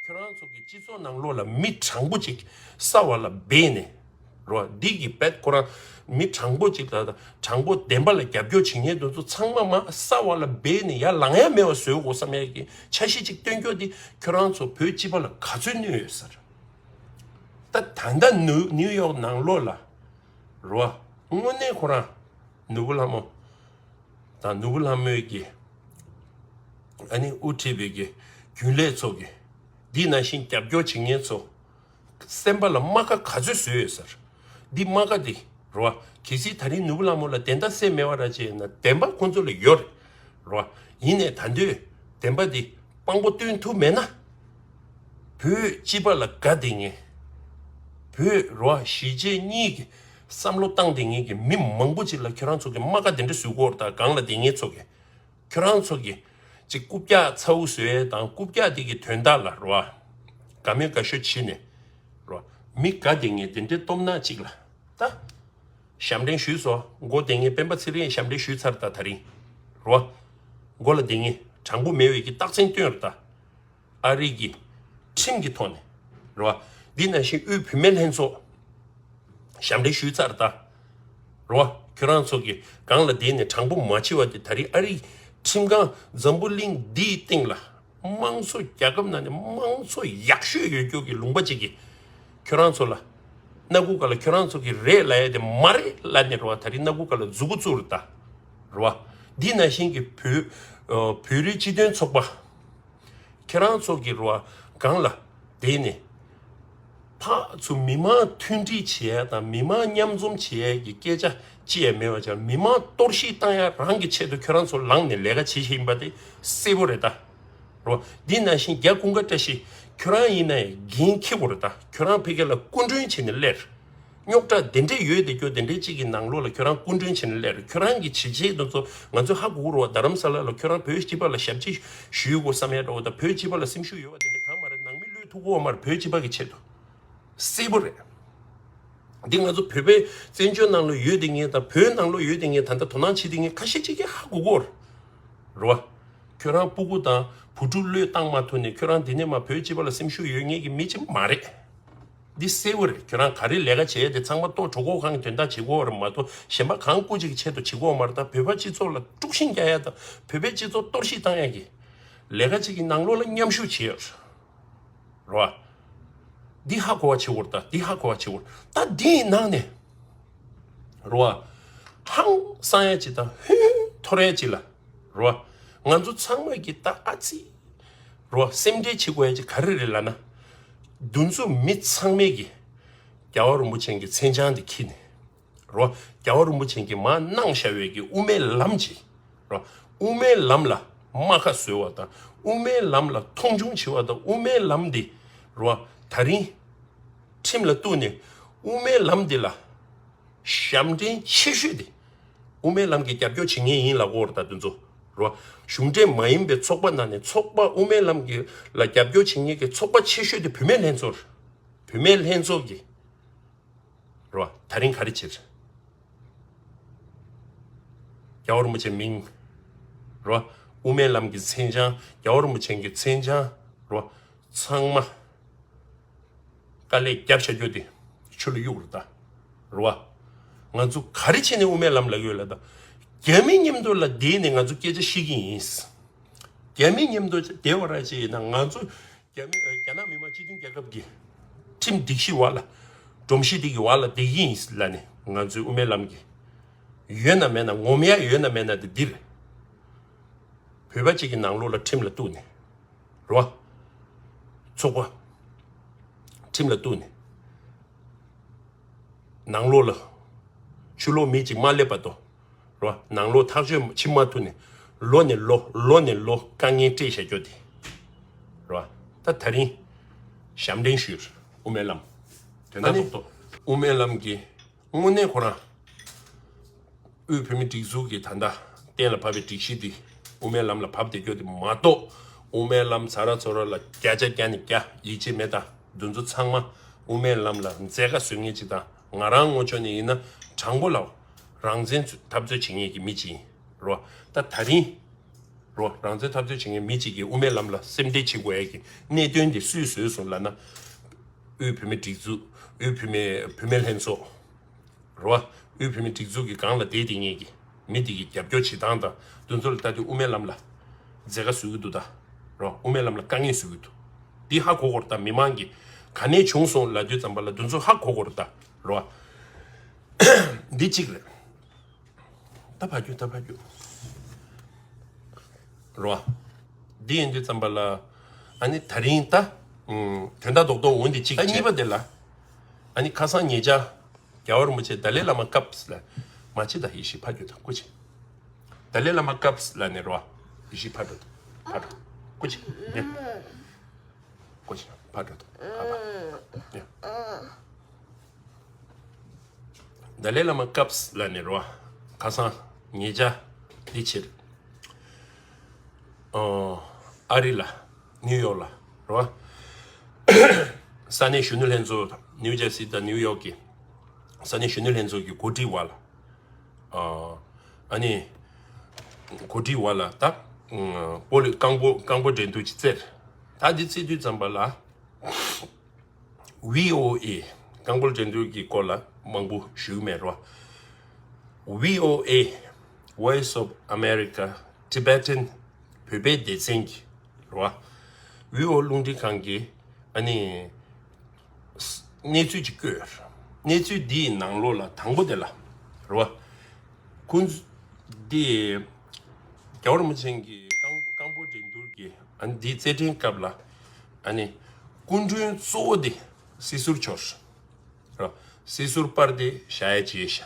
ཁྱེད་རང་ཚོ་གི་སྤྱི་ཚོགས་ནང་ལོགས་ལ་མི་དྲང་པོ་ཅིག་ས་བ་ལ་སྦས་ནས། རོ། འདི་གི་བེད་ཁོ་རང་མི་དྲང་པོ་ཅིག་ལ་དྲང་པོ་བདེན་པ་ལ་རྒྱབ་སྐྱོར་བྱེད་མཁན་དེ་ཚོ་ཚང་མ་མ་ས་བ་ལ་སྦས་ནས་ཡར་ལངས་ཡ་མེད་པ་བཟོ་དགོས་བསམ་ཡ་གི་འཆར་གཞི་ཅིག་སྟོན་རྒྱུ་འདི་ཁྱེད་རང་ཚོ་བོད་སྤྱི་པ་ལ་ག་ཚོད་གནོད་ཡོད་ཟེར། ད་ད་ལྟ་ནིའུ་ནིའུ་ཡོག་ནང་ལོགས་ལ། རོ། དངོས་གནས་ཁོ་རང་ནོར་བུ་ལྷ་མོ་དང་ནོར་བུ་ལྷ་མོའི་གི་ཨ་ནི་དབུ་ཁྲིད་པའི་གི་རྒྱུན་ལས་ཚོ་གི་འདི་ནང་བཞིན་རྒྱབ་སྐྱོར་བྱེད་མཁན་ཚོ་སེམས་པ་ལ་རྨ་ཁ་ག་ཚོད་བཟོས་ཡོད་ཟེར། འདི་རྨ་ཁ་འདི་རོ། གལ་སྲིད་ད་རིང་ནོར་བུ་ལྷ་མོ་ལ་བདེན་མཐའ་གསལ་མེད་པ་ར་བྱས་ན་བདེན་པ་ཁོང་ཚོ་ལ་ཡོད་རེད་རོ། ཡིན་ནའི་ད་འདོད་བདེན་པ་འདི་དཔང་པོ་སྟོན་ཐུབ་མེད་ན། བོད་སྤྱི་པ་ལ་དགའ་བསྡད་མཁན། བོད་རོ་གཞིས་བྱེས་གཉིས་ཀྱི་བསམ་བློ་བཏང་བསྡད་མཁན་གྱི་མི་མང་པོ་ཅིག་ལ་ཁྱོད་རང་ཚོ་གི་རྨ་ཁ་དེ་འདྲ་བཟོས་ཀྱི་ཡོད་རེད་ད། སྒང་ལ་བསྡད་མཁན་ཚོ་གི་ཁྱོད་རང་ཚོ་གི་ཅིག་རྐུབ་བཀྱག་ཚ་བོ་བཟོས་དང་རྐུབ་བཀྱག་དེ་གི་དོན་དག་ལ་རོ། དགའ་མོས་དགའ་ཤོས་བྱས་ནས་རོ། མི་དགའ་བསྡད་མཁན་དེ་འདྲའི་སྟོབས་ནག་ཅིག་ལ་ད། ཞབས་འདྲེན་ཞུས་སོ། མགོ་བསྡད་མཁན་སྤེན་པ་ཚེ་རིང་ཞབས་འདྲེན་ཞུས་ཚར་ད་ད་རིང་། རོ། མགོ་ལ་བསྡད་མཁན་དྲང་པོ་མེད་པའི་གི་རྟགས་མཚན་སྟོན་རེད་ད། ཨ་རི་གི་ཁྲིམས་ཀྱི་ཐོག་ནས། རོ། འདི་ནང་བཞིན་དབུས་བུད་མེད་ལྷན་ཚོགས་ཞབས་འདྲེན་ཞུས་ཚར་ད། རོ། ཁྱོད་རང་ཚོ་གི་སྒང་ལ་བསྡད་ནས་དྲང་པོ་མ་བྱེད་པ་དེ་ད་རིང་ཨ་རི་ཁྲིམས་ཁང་འཛམ་བུ་གླིང་འདིའི་སྟེང་ལ། དམངས་གཙོ་རྒྱལ་ཁབ་ནང་ནས་དམངས་གཙོ་ཡག་ཤོས་ཡོད་རྒྱུ་གི་ལུང་པ་ཅིག་གིས་ཁྱོད་རང་ཚོ་ལ་སྣ་ཁུག་ག་ལ་ཁྱོད་རང་ཚོ་གི་རེད་ལབ་ཡ་དེ་མ་རེད་ལབ་ནས་རེད་བ། ད་རིང་སྣ་ཁུག་ག་ལ་མཛུ་གུ་བཙུགས་རེད་ད། རེད་བ། འདི་ནང་བཞིན་གྱི་བོད་ཨ་བོད་རིགས་སྤྱི་མཐུན་ཚོགས་པ་ཁྱེད་རང་ཚོ་གི་རེད་བ་སྒང་ལ་བསྡད་ནས་ཕར་ཚུར་མི་མང་མཐུན་སྒྲིལ་བྱེད་ཡ་དང་མི་མང་མཉམ་འཛོམས་བྱེད་ཡ་གི་སྐད་ཆ་ཅི་ཡང་མེད་པ་ཅག་མི་མང་གཏོར་བཤིག་བཏང་ཡ་རང་གི་ཆེད་དུ་ཁྱོད་རང་ཚོ་ལངས་ནས་ལས་ཀ་བྱེད་བཞིན་པ་དེ་གསལ་པོ་རེད་ད། རོ། འདི་ནང་བཞིན་རྒྱ་ཀུན་དགའ་བཀྲ་ཤིས་ཁྱོད་རང་ཡིན་ན་ཡང་འགན་འཁྱེར་དགོས་རེད་ད། ཁྱོད་རང་ཕ་གི་ལ་སྐུ་མགྲོན་བྱས་ནས་སླེབས། རྙོག་དྲ་དེ་འདྲས་ཡོད་དེ་སྐྱོ་དེ་འདྲས་གཅིག་གི་ནང་ལོགས་ལ་ཁྱོད་རང་སྐུ་མགྲོན་བྱས་ནས་སླེབས། ཁྱོད་རང་གི་བྱས་རྗེས་དེ་ཚོ་ང་ཚོས་ཧ་གོ་གི་རེད་བ། རྡ་རམ་ས་ལ་ལ་ཁྱོད་རང་བོད་སྤྱི་པ་ལ་ཞབས་ཕྱི་ཞུ་དགོས་བསམ་ཡ་འདྲ་བོ་དང་བོད་སྤྱི་པ་ལ་སེམས་ཤུགས་ཡོད་བ་དེ་འདྲས་གང་མ་རེད། ནང་མི་བློས་ཐུག་གི་ཡོད་མ་རེད། བོད་སྤྱི་པ་གི་ཆེད་དུ་གསལ་པོ་རེད། འདི་ང་ཚོ་བོད་པའི་བཙན་བྱོལ་ནང་ལ་ཡོད་དེ་ངས་དང་བོད་ནང་ལ་ཡོད་དེ་ངས་ད་ལྟ་དོ་སྣང་བྱེད་དེ་ངས་ཁ་ཤས་ཅིག་གིས་ཧ་གོ་གི་རེད་བ། ཁྱོད་རང་སྤུ་གུ་དང་བུ་ཕྲུག་བློས་བཏང་མ་ཐུབ་ནས་ཁྱོད་རང་འདི་ནས་མ་བོད་སྤྱི་པ་ལ་སེམས་ཤུགས་ཡོད་མཁན་གྱི་མི་ཅིག་མ་རེད། འདི་གསལ་བོ་རེད། ཁྱོད་རང་ག་རེ་ལས་ཀ་བྱེད་ཡ་དེ་ཚང་མ་ལྟོ་གྲོད་ཁོག་གང་གི་དོན་དག་བྱེད་དགོས་པ་རེད་མ་གཏོགས། གཞན་པ་གང་སྐུ་མཁྱེན་གྱི་ཆེད་དུ་བྱེད་དགོས་པ་མ་རེད། ད་བོད་པ་སྤྱི་ཚོགས་ལ་དཀྲུག་ཤིང་རྒྱག་ཡ་དང་བོད་པའི་སྤྱི་ཚོགས་གཏོར་བཤིག་བཏང་ཡ་གི་ལས་ཀ་ཅིག་གི་ནང་ལོགས་ལ་མཉམ་ཞུགས་བྱེད་ཡ་རེད། རེད་བ། འདི་ཧ་གོ་བ་བྱེད་དགོས་རེད། ད་འདི་ཧ་གོ་བ་བྱེད་དགོས་རེད། ད་འདིའི་ནང་ནས་རེད་བ། ཧང་སང་ཡ་ཅིག་དང་ཧུན་ཐོར་ཡ་ཅིག་ལ་རེད་བ། ང་ཚོ་ཚང་མ་གི་ད་ཨ་ཙི་རེད་བ། སེམས་ཁྲལ་བྱེད་དགོས་ཡ་ཅིག་ག་རེ་རེད་ལབ་ན། འདི་ཚོ་མི་ཚང་མས་གི་རྒྱལ་བ་རིན་པོ་ཆེ་གི་མཚན་བྱང་འདི་འཁྱེར་ནས། རོ། རྒྱལ་བ་རིན་པོ་ཆེ་གིས་མར་གནང་བཞག་པའི་གི་དབུ་མའི་ལམ་གྱི། རོ། དབུ་མའི་ལམ་ལ་རྨ་ཁ་བཟོས་པ་དང་། དབུ་མའི་ལམ་ལ་མཐོང་ཆུང་བྱས་པ་དང་། དབུ་མའི་ལམ་འདི། རོ། ད་རིང་ཁྲིམས་ལ་གཏུགས་ནས་དབུ་མའི་ལམ་འདི་ལ་ཞབས་འདྲེན་ཆེ་ཤོས་འདི་དབུ་མའི་ལམ་གྱི་རྒྱབ་སྐྱོར་བྱེད་མཁན་ཡིན་ལབ་དགོས་རེད་ད་དེ་ཚོ། རོ། གཞུང་འབྲེལ་མ་ཡིན་པའི་ཚོགས་པ་ནང་ནས་ཚོགས་པ་དབུ་མའི་ལམ་གྱི་ལ་རྒྱབ་སྐྱོར་བྱེད་མཁན་གྱི་ཚོགས་པ་ཆེ་ཤོས་དེ་བུད་མེད་ལྷན་ཚོགས་རེད། བུད་མེད་ལྷན་ཚོགས་ཀྱི། རོ། ད་རིང་ག་རེ་བྱེད། རྒྱལ་བ་རིན་པོ་ཆེ་མིང་། རོ། དབུ་མའི་ལམ་གྱི་མཚན་བྱང་། རྒྱལ་བ་རིན་པོ་ཆེ་གི་མཚན་བྱང་། རོ། ཚང་མ་དཀའ་ལས་བརྒྱབ་བཞག་རྒྱུ་དེ་ཆུ་ལ་གཡུག་རེད་ད། རོ། ང་ཚོ་ག་རེ་བྱས་ནས་དབུ་མའི་ལམ་ལ་ཡོད་ལ་ད། རྒྱ་མི་མཉམ་དུ་ལ་བསྡད་ནས་ང་ཚོ་སྐད་ཆ་བཤད་ཀྱི་ཡིན། རྒྱ་མི་མཉམ་དུ་བསྡད་པ་ར་ཅིག་ཡིན་ན་ང་ཚོ། རྒྱ་མི་རྒྱ་ནག་མི་དམངས་སྤྱི་མཐུན་རྒྱལ་ཁབ་ཀྱི་ཁྲིམས་སྒྲིག་གཞི་འོག་ལ། སྒྲོམ་གཞི་དེ་གི་འོག་ལ་བསྡད་ཀྱི་ཡིན་ལབ་ནས་ང་ཚོའི་དབུ་མའི་ལམ་གྱི་ཡོད་ན་མེད་ན། ངོམ་ཡ་ཡོད་ན་མེད་ན་དེ་འདིར། བོད་པ་གཅིག་གི་ནང་ལོགས་ལ་ཁྲིམས་ལ་གཏུགས་ནས། རོ། ཚོགས་པ་ཁྲིམས་ལ་གཏུགས་ནས། ནང་ལོགས་ལ་ཕྱི་ལོགས་མི་གཅིག་མ་སླེབས་བར་དུ། རོ། ནང་ལོགས་ཐག་གཅོད་བྱེད་མ་ཐུབ་ནས་ལོ་ནས་ལོ་ལོ་ནས་ལོ་དཀའ་ངལ་སྤྲད་བཞག་རྒྱུ་དེ། རོ། ད་ད་རིང་ཞབས་འདྲེན་ཞུས། དབུ་མའི་ལམ་དོན་དག་ཨ་ནི་རྡོག་རྡོག་དབུ་མའི་ལམ་གྱི་དངོས་གནས་ཁོ་རང་དབུས་བོད་མིའི་སྒྲིག་འཛུགས་ཀྱི་ད་ལྟ་གཏན་ལ་ཕབ་པའི་སྒྲིག་གཞི་འདི་དབུ་མའི་ལམ་ལ་བབས་བསྡད་རྒྱུ་དེ་མ་གཏོགས། དབུ་མའི་ལམ་ཚ་ར་ཚོ་ར་ལ་བརྒྱ་ཆ་བརྒྱ་ནས་བརྒྱ་ཡིད་ཆེས་མེད་ད། འདི་ཚོ་ཚང་མ་དབུ་མའི་ལམ་ལ་མཛད་དཀའ་བཟོ་མཁན་ཅིག་དང་། ང་རང་ངོ་ཕྱོགས་ནས་ཡིན་ན་དྲང་པོ་ལ་རང་བཙན་འཐབ་རྩོད་བྱེད་མཁན་གྱི་མི་ཅིག་ཡིན། རོ། ད་ད་རིང་། རོ། རང་བཙན་འཐབ་རྩོད་བྱེད་མཁན་མི་གཅིག་གིས་དབུ་མའི་ལམ་ལ་སེམས་ཁྲལ་བྱེད་དགོས་ཡ་གི་གནད་དོན་དེ་སུས་བཟོས་སོང་ལབ་ན། དབུས་བོད་མིའི་སྒྲིག་འཛུགས། དབུས་བོད་མིའི་བུད་མེད་ལྷན་ཚོགས། རོ། དབུས་བོད་མིའི་སྒྲིག་འཛུགས་ཀྱི་སྒང་ལ་བསྡད་བསྡད་མཁན་གྱི་མི་དེ་གི་རྒྱབ་སྐྱོར་བྱེད་སྟངས་དང་། དེ་ཚོ་ལ་ལྟ་དུས་དབུ་མའི་ལམ་ལ་མཛད་དཀའ་བཟོ་གི་འདུག་ད། རོ། དབུ་མའི་ལམ་ལ་དཀའ་ངལ་བཟོ་གི་འདུག་འདི་ཧ་གོ་དགོས་རེད་ད། མི་མང་གིས་ག་ནས་བྱུང་སོང་ལབ་དུས་ཙམ་པ་ལ་དེ་ཚོ་ཧ་གོ་དགོས་རེད་ད། རོ། འདི་གཅིག་རེད། ད་ཕར་རྒྱུག་ད་ཕར་རྒྱུག་རོ། འདི་ཡིན་དུས་ཙམ་པ་ལ། ཨ་ནི་ད་རིང་ད། ཨུམ། དོན་དག་རྡོག་རྡོག་འོན་ཏེ་གཅིག་ད་བྱས། གཉིས་པ་དེ་ལ། ཨ་ནི་ཁ་སང་ཉེ་ཆར་རྒྱལ་བ་རིན་པོ་ཆེ་ཏཱ་ལའི་བླ་མ་སྐབས་ལ། མ་ཕྱི་ད་ཡེ་ཤེས་ཕར་རྒྱུག་ད་སྐུ་མཁྱེན། ཏཱ་ལའི་བླ་མ་སྐབས་ལ་ནས་རོ། ཡེ་ཤེས་ཕར་འགྲོ་ད། ཕར་འགྲོ། སྐུ་མཁྱེན། ཡ། སྐུ་མཁྱེན་ཕར་འགྲོ་ད། ཕར་ཕར། ཡ། ཏཱ་ལའི་བླ་མ་སྐབས་ལ་ནས་རོ། ཁ་སང་ཉེ་ཆར་འདི་ཕྱིར། ཨ་རི་ལ། ནིའུ་ཡོག་ལ་རོ། ས་གནས་གཞོན་ནུ་ལྷན་ཚོགས་དང་། ནིའུ་ཇར་སི་དང་ནིའུ་ཡོག་གི་ས་གནས་གཞོན་ནུ་ལྷན་ཚོགས་ཀྱི་གོ་སྒྲིག་འོག་ལ། ཨ་ནི་གོ་སྒྲིག་འོག་ལ་ད། སྤོ་ལོ་རྐང་སྤོ་རྐང་སྤོ་འགྲན་བསྡུར་ཅིག་བཙལ། ད་འདི་བཙལ་དུས་ཙམ་པ་ལ། ཝི་ཨོ་ཨེ། རྐང་སྤོལ་འགྲན་བསྡུར་གྱི་སྐོར་ལ་མང་པོ་ཞུ་གི་མེད་རོ། ཝི་ཨོ་ཨེ། Voice of America Tibetan། བོད་པའི་སྡེ་ཚན་གྱི་རོ། ཝི་ཨོ་རླུང་འཕྲིན་ཁང་གི་ཨ་ནི་གནས་ཚུལ་ཅིག་བཀོད། གནས་ཚུལ་འདིའི་ནང་ལོགས་ལ་དང་པོ་དེ་ལ་རོ། ཁོང་འདི་རྒྱལ་བ་རིན་པོ་ཆེ་གི་རྐང་རྐང་སྤོལ་འགྲན་བསྡུར་གྱི་ཨ་ནི་འདིའི་རྩེད་འགྲན་སྐབས་ལ་ཨ་ནི་སྐུ་མགྲོན་གཙོ་བོ་དེ་སྲིད་ཟུར་མཆོག་རེད། སྲིད་ཟུར་པར་དེ་བཞག་ཡ་བྱས་ཤག་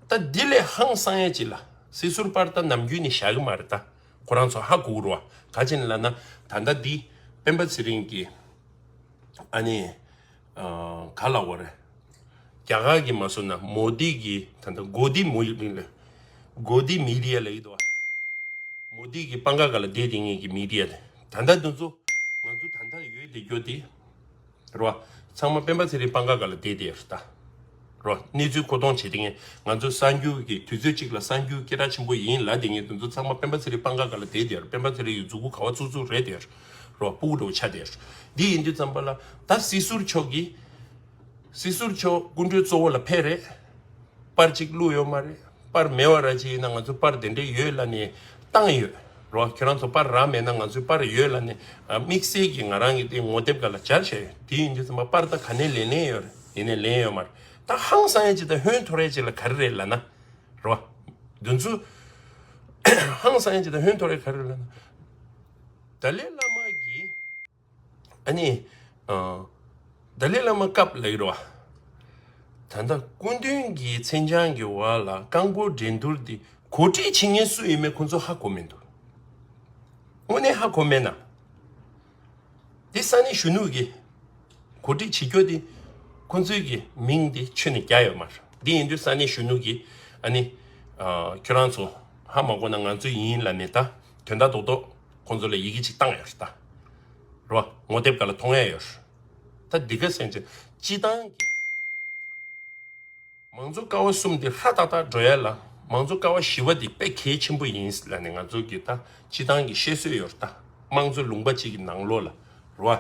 ད་འདི་ལས་ཧང་སང་ཡ་ཅིག་ལ་སྲིད་ཟུར་པར་ད་ནམ་རྒྱུན་ནས་བཞག་གི་མ་རེད་ད། ཁོ་རང་ཚོ་ཧ་གོ་གི་རེད་བ། ག་ཅི་ལབ་ན་ད་ལྟ་འདི་སྤེན་པ་ཚེ་རིང་གི་ཨ་ནི་ག་ལབ་དགོས་རེད། རྒྱ་གར་གྱི་མ་སོང་ན་མོ་དི་གི་ད་ལྟ་གོ་དི་མོ་ཡི་ལ་གོ་དི་མི་ཌི་ཡ་ལབ་ཀྱི་འདུག་བ། མོ་དི་གི་པང་ཁ་སྒང་ལ་བསྡད་བསྡད་མཁན་གྱི་མི་ཌི་ཡ་དེ། ད་ལྟ་འདི་ཚོ་ང་ཚོ་ད་ལྟ་ཡོད་བསྡད་རྒྱུ་དེ་རོ། ཚང་མ་སྤེན་པ་ཚེ་རིང་པང་ཁ་སྒང་ལ་བསྡད་བསྡད་ཡོད་རེད་ད། རོ། གནས་ཚུལ་མཁོ་གཏོང་བྱེད་བསྡད་མཁན། ང་ཚོ་གསར་འགྱུར་གྱི་དུས་ཚོད་གཅིག་ལ་གསར་འགྱུར་སྐད་གྲགས་ཆེན་པོ་ཡིན་ལབ་བསྡད་མཁན་དེ་ཚོ་ཚང་མ་སྤེན་པ་ཚེ་རིང་པང་ཁ་སྒང་ལ་བསྡད་བསྡད་ཡོད་རེད། སྤེན་པ་ཚེ་རིང་གི་མཛུབ་གུ་ག་པར་བཙུགས་བཙུགས་རེད་བསྡད་ཡོད་རེད། རོ། སྤུ་གུ་འདྲ་བོ་ཆགས་བསྡད་ཡོད་རེད། འདི་ཡིན་དུས་ཙམ་པ་ལ་ད་སྲིད་ཟུར་མཆོག་གིས་ སྲིད་ཟུར་མཆོག་སྐུ་མགྲོན་གཙོ་བོ་ལ་ཕེབས་རེད། པར་གཅིག་བླུགས་ཡོད་མ་རེད། པར་མེད་པ་ར་ཅིག་ཡིན་ན་ང་ཚོ་པར་དེ་འདྲས་ཡོད་ལབ་ནས་བཏང་ཡོད་རོ། ཁྱོད་རང་ཚོ་པར་རག་མེད་ན་ང་ཚོའི་པར་ཡོད་ལབ་ནས་དམིགས་བསལ་གྱིས་ང་རང་གི་དེ་ངོ་དེབ་སྒང་ལ་སྦྱར་བཞག་ཡོད། དེ་ཡིན་དུས་ཙམ་པ་པར་ད་ག་ནས་ལེན་ལེན་ཡོད་རེད། ཡིན་ནའི་ལེན་ཡོད་མ་རེད། ད་ཧང་སང་ཡ་ཅིག་དང་ཧོན་འཐོར་ཡ་ཅིག་ལ་ག་རེ་རེད་ལབ་ན་རོ། འདི་ཚོ་ཧང་སང་ཡ་ཅིག་དང་ཧོན་འཐོར་ཡ་ག་རེ་རེད་ལབ་ན། ཏཱ་ལའི་བླ་མ་གིས་ཨ་ནི། ཨ། ཏཱ་ལའི་བླ་མ་སྐབས་ལ་ཡོད་རེད་བ། ད་ལྟ་སྐུ་མདུན་གྱི་མཚན་བྱང་གི་འོག་ལ་རྐང་སྤོལ་འགྲན་བསྡུར་འདི་གོ་སྒྲིག་བྱེད་མཁན་སུ་ཡིན་མིན་ཁོང་ཚོ་ཧ་གོ་མི་འདུག་དངོས་གནས་ཧ་གོ་མེད་ན། འདི་ས་གནས་གཞོན་ནུ་གིས་གོ་སྒྲིག་བྱེད་རྒྱུ་འདི་ཁོང་ཚོའི་གི་མིང་འདི་ཁྱོན་ནས་རྒྱག་ཡོད་མ་རེད། འདི་ཡིན་དུས་ས་གནས་གཞོན་ནུ་གིས་ཨ་ནི། ཨ། ཁྱོད་རང་ཚོ་ཧ་མ་གོ་ན་ང་ཚོ་ཡིན་ལབ་ནས་ད་དོན་དག་རྡོག་རྡོག་ཁོང་ཚོ་ལ་ཡི་གེ་ཅིག་བཏང་ཡོད་རེད་ད། རོ། ངོ་དེབ་སྒང་ལ་མཐོང་ཡ་ཡོད་རེད། ད་འདི་ག་སེང་ཆེ་སྤྱི་བཏང་གི། མང་གཙོ་ཀ་བ་གསུམ་དེ་ཧྲ་ཏག་ཏག་འགྲོ་ཡ་ལ་མང་གཙོ་ཀ་བ་བཞི་པ་དེ་དཔེ་གལ་ཆེན་པོ་ཡིན་ལབ་ནས་ང་ཚོ་གི་ད་སྤྱི་བཏང་གི་བཤད་སྲོལ་ཡོད་རེད་ད། དམངས་གཙོ་ལུང་པ་གཅིག་གི་ནང་ལོགས་ལ་རོ།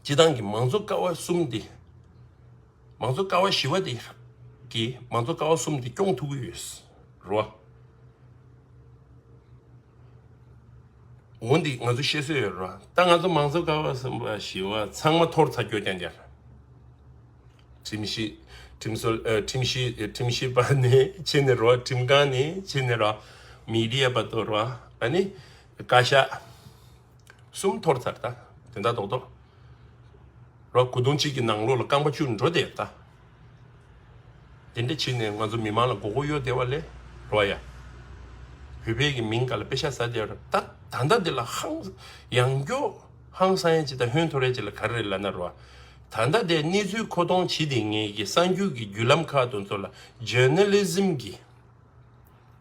སྤྱི་བཏང་གི་མང་གཙོ་ཀ་བ་གསུམ་དེ། མང་གཙོ་ཀ་བ་བཞི་པ་དེ་གིས་མང་གཙོ་ཀ་བ་གསུམ་དེ་སྐྱོང་ཐུབ་ཀྱི་ཡོད་རོ། འོ་འདི་ང་ཚོ་བཤད་སྲོལ་ཡོད་རོ། ད་ང་ཚོ་མང་གཙོ་ཀ་བ་གསུམ་པ་བཞི་པ་ཚང་མ་འཐོར་ཚར་རྒྱུ་རྐྱང་རྐྱང་རེད། ཁྲིམས་ཞིབ། ཁྲིམས་སྲོལ། ཨ། ཁྲིམས་ཞིབ། ཁྲིམས་ཞིབ་པ་ནས་ཕྱིན་ནས་རོ། ཁྲིམས་ཁང་ནས་ཕྱིན་ནས་རོ། མི་ཌི་ཡ་བར་དུ་རོ། ཨ་ནི་བཀའ་ཤག་གསུམ་འཐོར་ཚར་ད། དོན་དག་རྡོག་རྡོག་རོ། སྐུ་གདུང་གཅིག་གི་ནང་ལོགས་ལ་རྐང་པ་བཅུ་འགྲོ་བསྡད་ད། དེ་འདྲ་བྱས་ནས་ང་ཚོ་མི་མང་ལ་མགོ་སྐོར་གཡོག་བསྡད་པ་ལས་རོ་ཡ། བོད་པའི་གི་མིང་སྒང་ལ་པེ་ཤག་ཟ་བསྡད་ར་ད། ད་ལྟ་འདི་ལ་ཧང་ཡང་སྐྱོ་ཧང་སང་ཡ་ཅིག་དང་ཧོན་འཐོར་ཡ་ཅིག་ལ་ག་རེ་རེད་ལབ་ན་རོ། ད་ལྟ་དེ་གནས་ཚུལ་མཁོ་གཏོང་བྱེད་བསྡད་མཁན་གྱི་གསར་འགྱུར་གྱི་བརྒྱུད་ལམ་ཁག་དེ་ཚོ་ལ་ཇར་ན་ལི་ཛིམ་གྱི་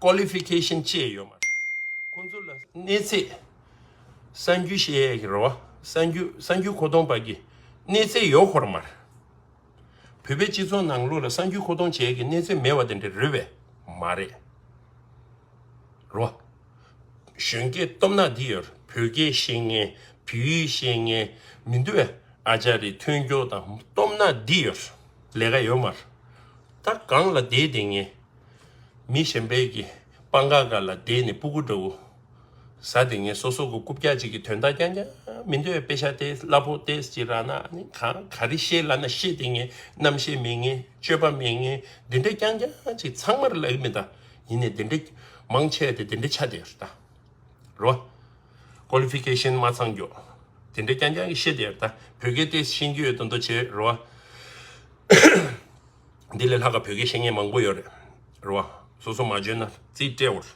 ཀོ་ལི་ཕི་ཀེ་ཤན་ཅིག་ཡོད་མ་རེད། ཁོང་ཚོ་ལ་གནས་ཚད། གསར་འགྱུར་བཤད་ཡས་ཀྱི་རེད་བ། གསར་འགྱུར་གསར་འགྱུར་མཁོ་གཏོང་པ་གི་གནས་ཚད་ཡོད་ཁོ་ར་མ་རེད། བོད་པའི་སྤྱི་ཚོགས་ནང་ལོགས་ལ་གསར་འགྱུར་མཁོ་གཏོང་བྱེད་ཡས་ཀྱི་གནས་ཚད་མེད་པ་དེ་འདྲ་རེད་པས་མ་རེད། རེད་བ། གཞོན་སྐྱེས་སྟོབས་ན་འདི་ཡོད་རེད། བོད་སྐད་ཤེས་མཁན། བོད་ཡིག་ཤེས་མཁན་མི་འདུག་པས། ཨ་ཅག་རེ་ཐོན་སྐྱོ་དང་སྟོབས་ན་འདི་ཡོད་རེད། ལས་ཀ་ཡོད་མ་རེད། ད་གང་ལ་བསྡད་བསྡད་མཁན། མི་གཞན་པའི་གི་སྤང་ཁ་སྒང་ལ་བསྡད་ནས་སྤུ་གུ་འདྲ་བོ་ཟ་བསྡད་མཁན། སོ་སོ་གི་རྐུབ་བཀྱག་ཅིག་གི་དོན་དག་རྐྱང་རྐྱང་མི་འདོད་པའི་པེ་ཤག་ཏོག་ཙམ་གླ་ཕོགས་ཏོག་ཙམ་ཅིག་རག་ན་ནི་གང་ག་རེ་བཤད་ལབ་ན་བཤད་བསྡད་མཁན། རྣམ་ཤེས་མེད་མཁན། སྤྱོད་པ་མེད་མཁན། འདི་འདྲ་རྐྱང་རྐྱང་ཅིག་ཚང་མར་ལབ་ཀྱི་མེད་ད། ཡིན་ནའི་འདི་འདྲ་མང་ཆེ་བ་དེ་འདི་འདྲ་ཆགས་བསྡད་ཡོད་རེད་ད། རེད་བ། ཀོ་ལི་ཕི་ཀེ་ཤན་མ་ཚང་རྒྱུ། དེ་འདྲ་རྐྱང་རྐྱང་གི་བཤད་དེ་ད་བོད་སྐད་ཏོག་ཙམ་ཤེས་ཀྱི་ཡོད་དོན་དུ་བྱས་རེད་བ། འདི་ལས་ལྷག་ག་བོད་སྐད་ཤེས་མཁན་མང་པོ་ཡོད་རེད། རེད་བ། སོ་སོ་མ་འཇོན་ན་རྩིས་སྤྲད་འོར།